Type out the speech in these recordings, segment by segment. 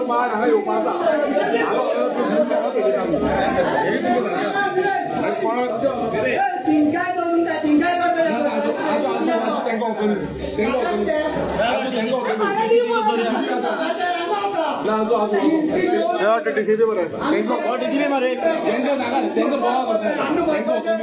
मार हांगा येवपा आसा. तिंकाय करून काय तिंकाय तेंका वचून, तेंका वचून, तेंका वचून. डीसीपी बरं तेंका, डीसीपी मरे. तेंका नाका, तेंका बोवा करता, तेंका वचून.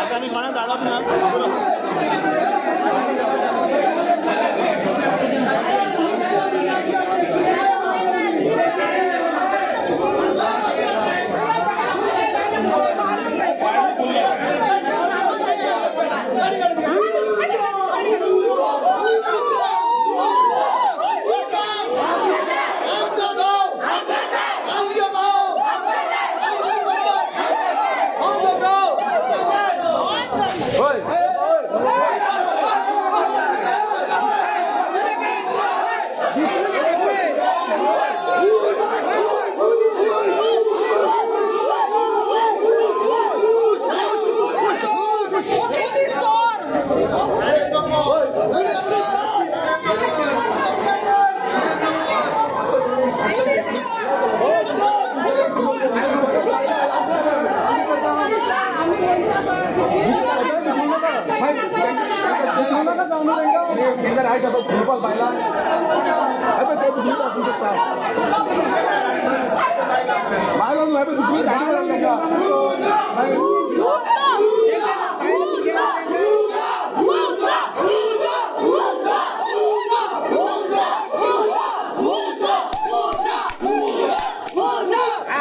आता आमी कोणा धाडप ना. तेंका रायट आसा फुटबॉल बायला ते दुसरी आसूं शकता. बायला न्हू, दुसरी गाडी घाला तेंका.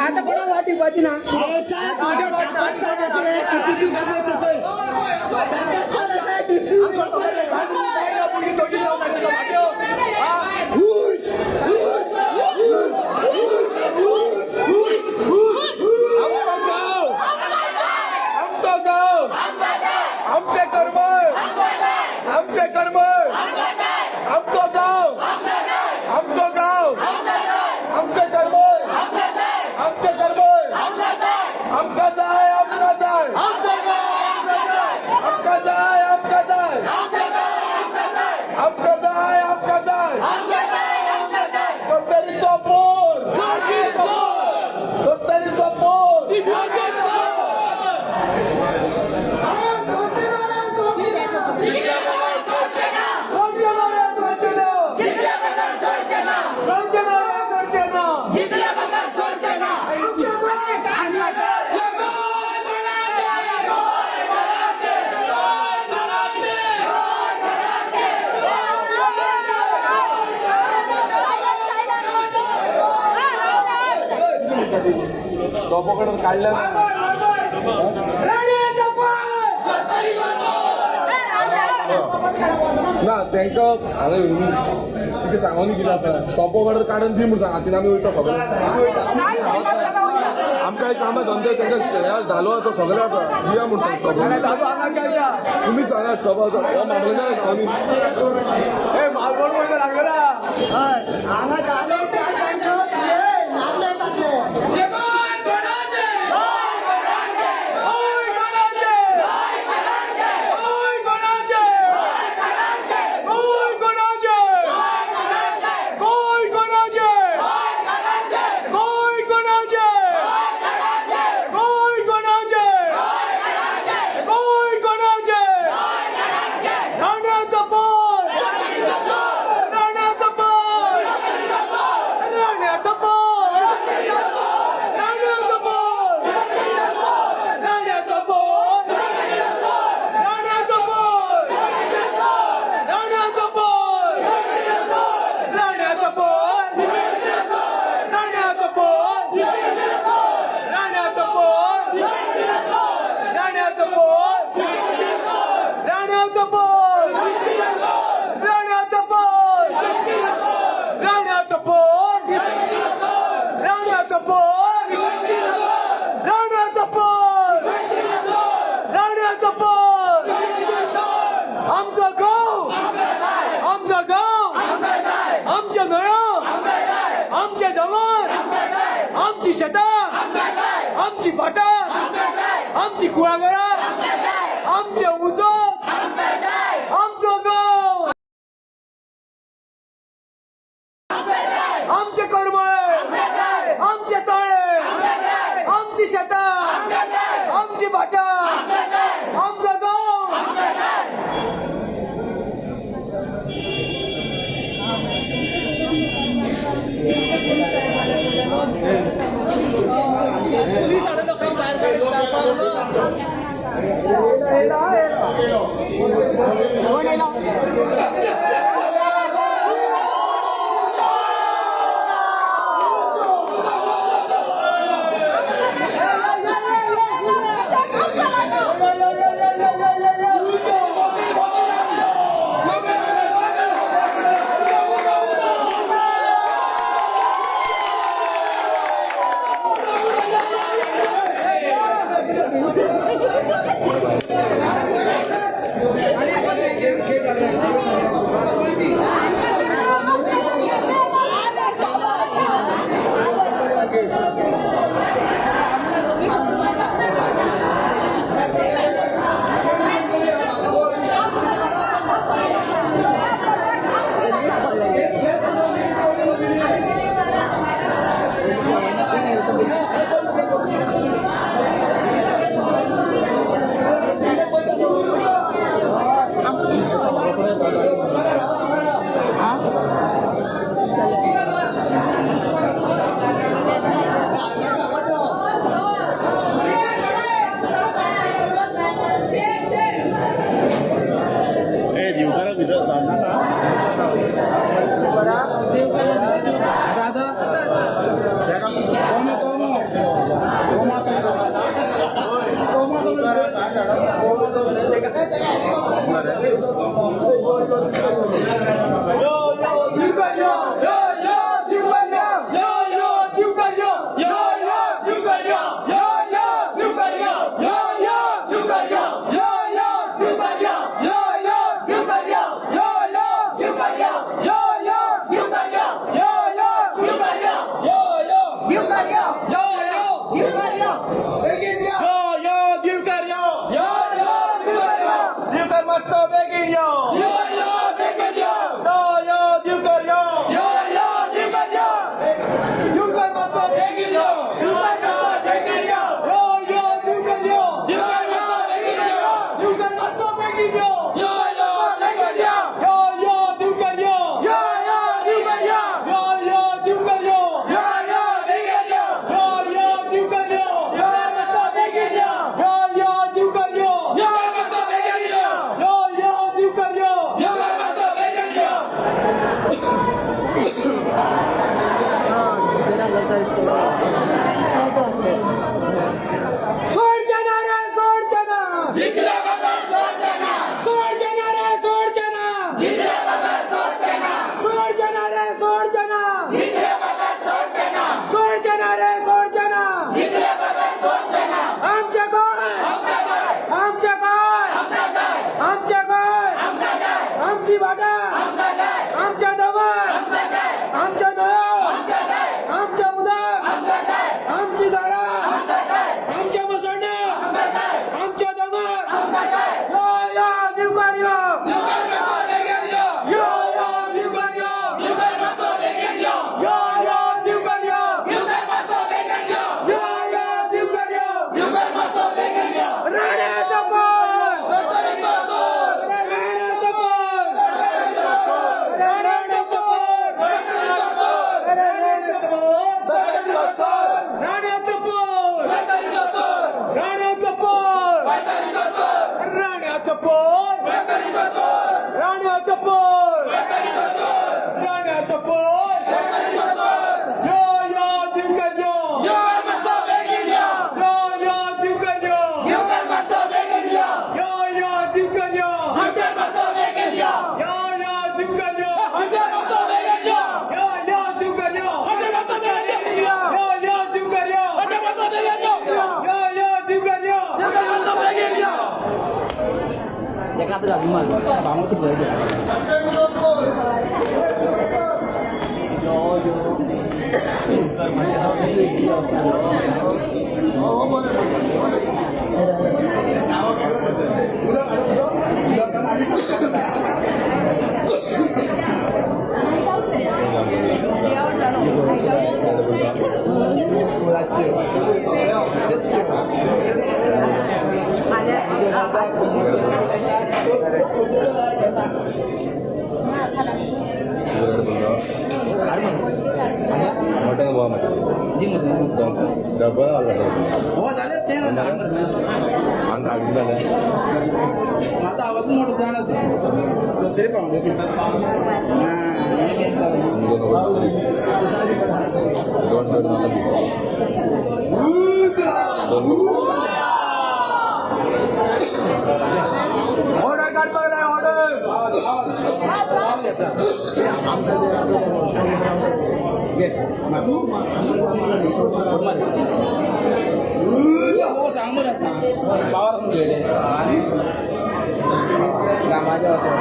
आता कोणा वाट दिवपाची ना. आमचो गांव, आमचो गांव, आमचे कर्म, आमचे कर्म, आमचो गांव, आमचो गांव, आमचे कर्म, आमचे कर्म, आमकां जाय, आमकां जाय, आमकां जाय, आमकां जाय, आमकां जाय, आमकां जाय. सत्तरीचो पोर, सत्तरीचो पोर. टोपो काढला. ना, तांकां हांगा येवन कितें सांगोन कितें आसा, टॉप ऑर्डर काडून दी म्हूण सांगा. तिने आमी वयता सगळे. आमकां एक कामां धंदे तांकां धालो आसा, सगळें आसा, दिया म्हूण सांग स्टॉप. तुमीच सांगा स्टॉप आसा ह्या मामलेदार आमी. हांगा. शेतां, आमची भाटां, आमची कुळागरां, आमचें उदक, आमचो गांव, आमचे करमळे, आमचे तळे, आमची शेतां, आमची भाटां, आमचो गांव. पुलीस हाडून लोकांक भायर काडटा. ए दिवकाराक भितर सांग. दिवकर मातसो बेगीन यो. यो यो दिवकर यो. दिवकर मातसो बेगीन यो. यो यो दिवकर यो. दिवकर मातसो बेगीन यो. यो यो दिवकर यो. यो यो दिवकर यो. यो यो दिवकर यो. यो यो दिवकर यो. यो यो दिवकर यो. सोडचे ना रे, सोडचे ना. सोडचे ना रे, सोडचे ना. सोडचे ना रे, सोडचे ना. सोडचे ना रे, सोडचे ना. आमचे गोंय, आमचे गोंय, आमचे गोंय, आमची भाटां, आमचे दोंगर, आमच्या न्हंयो, आमचें उदक, आमची घरां, आमच्या मसंड्या, आमच्या दोंगर. यो यो दिवकार यो. यो यो दिवकार यो. यो यो दिवकार यो. यो यो दिवकार यो. राण्याचा पोर, राण्याचा पोर, राण्याचा पोर, राण्याचा पोर, राण्याचा पोर, राण्याचा पोर, राण्याचा पोर, राण्याचा पोर, राण्याचा पोर. यो यो दिवकर यो. यो यो दिवकर यो. यो यो दिवकर यो. यो यो दिवकर यो. यो यो दिवकर यो. यो यो दिवकर यो. यो यो दिवकर यो. मटन गोवा मटन डबल हो जालें तें हांगा हाडून जालें. आतां आवाज मोठो जाणा 70 पावंडे. दोन दोन नाका. ऑर्डर काडपाक जाय ऑर्डर. हो सांग मरे आतां पावर खंय गेले कामाचें आसा.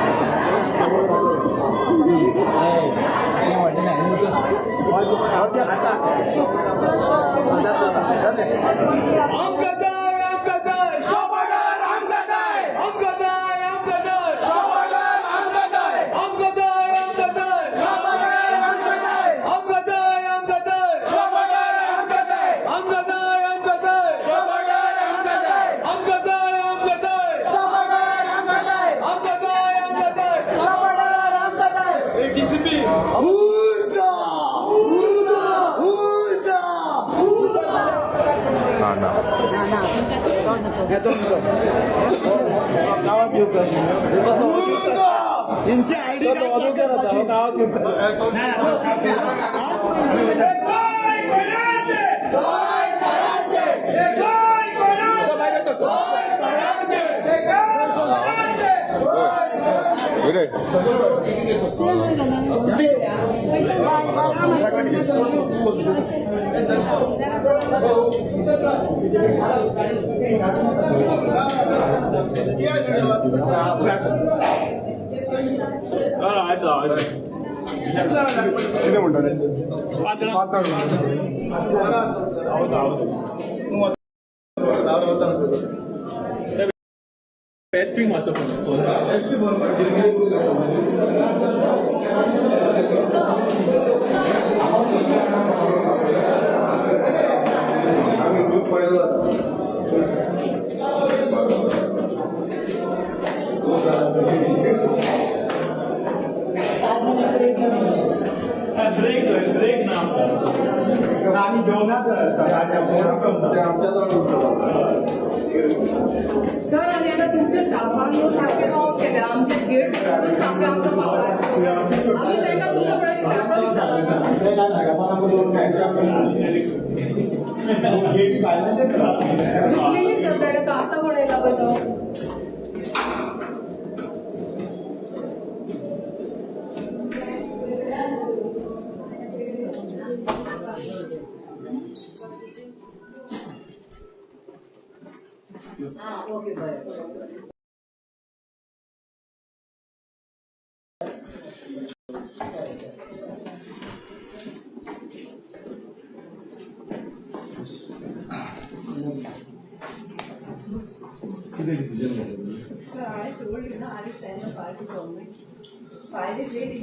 आमकां जाय, आमकां जाय. ऑर्डर आमकां जाय. आमकां जाय, आमकां जाय. ऑर्डर आमकां जाय. आमकां जाय, आमकां जाय. ऑर्डर आमकां जाय. आमकां जाय, आमकां जाय. ऑर्डर आमकां जाय. आमकां जाय, आमकां जाय. ऑर्डर आमकां जाय. आमकां जाय, आमकां जाय. ऑर्डर आमकां जाय. आमकां जाय, आमकां जाय. ऑर्डर आमकां जाय. डीसीपी. ना ना. कितें? कितें म्हणटा रे? एसपी मातसो फोन. आमी खूब फायदो जाता. ब्रेक ब्रेक ना आमी घेवना सर, आणि आता तुमच्या स्टाफान न्हू सारकें रॉंग केलें. आमचे गेट उगडून सामकें आमकां पावलां. आमी तांकां तुमच्या फुडें सारको विचारता. दुखलेली सर ताणें तो. आतां कोण येयला पळय तो. कितें डिसिजन घेतलें? Sir, I told you, na, I will send the file to government. File is ready.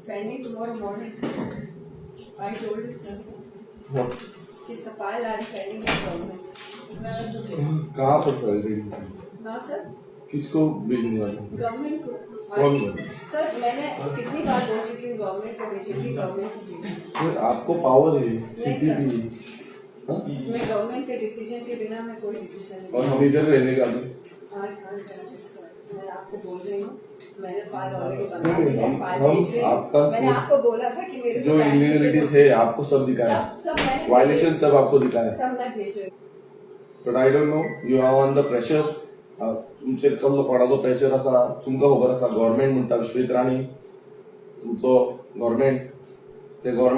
Sending tomorrow morning. I told you, sir. What? This the file I am sending to government. कहाँ पर file ready? Now, sir, किसको भेजने वाले? Government को. कौन? Sir, मैंने कितनी bar बोल चुकी हूँ, गवर्नमेंट को भेजेंगी, गवर्नमेंट को भेजेंगी. आपको पावर है. नहीं, सीसीपी. मैं गवर्नमेंट के डिसीजन के बिना मैं कोई डिसीजन नहीं. और हम इधर रहने का भी I can't grant it, sir. मैं आपको बोल रही हूँ, मैंने फाइल ऑलरेडी बना नहीं, दी है. हम- फाइल हम भेज रही हूँ. आपका मैंने आपको बोला था कि मेरे को जो टाइम दीजिए. इलीगलिटीज है, आपको सब दिखाया. सब सब मैंने वायलेशन सब आपको दिखाया. सब मैं भेज रही हूँ. But I don't know, you are on the pressure. तुमचेर कसलो कोणाचो प्रेशर आसा तुमकां खबर आसा. गव्हर्मेंट म्हणटा, विश्वजीत राणे तुमचो गव्हर्मेंट, ते गव्हर्मेंट.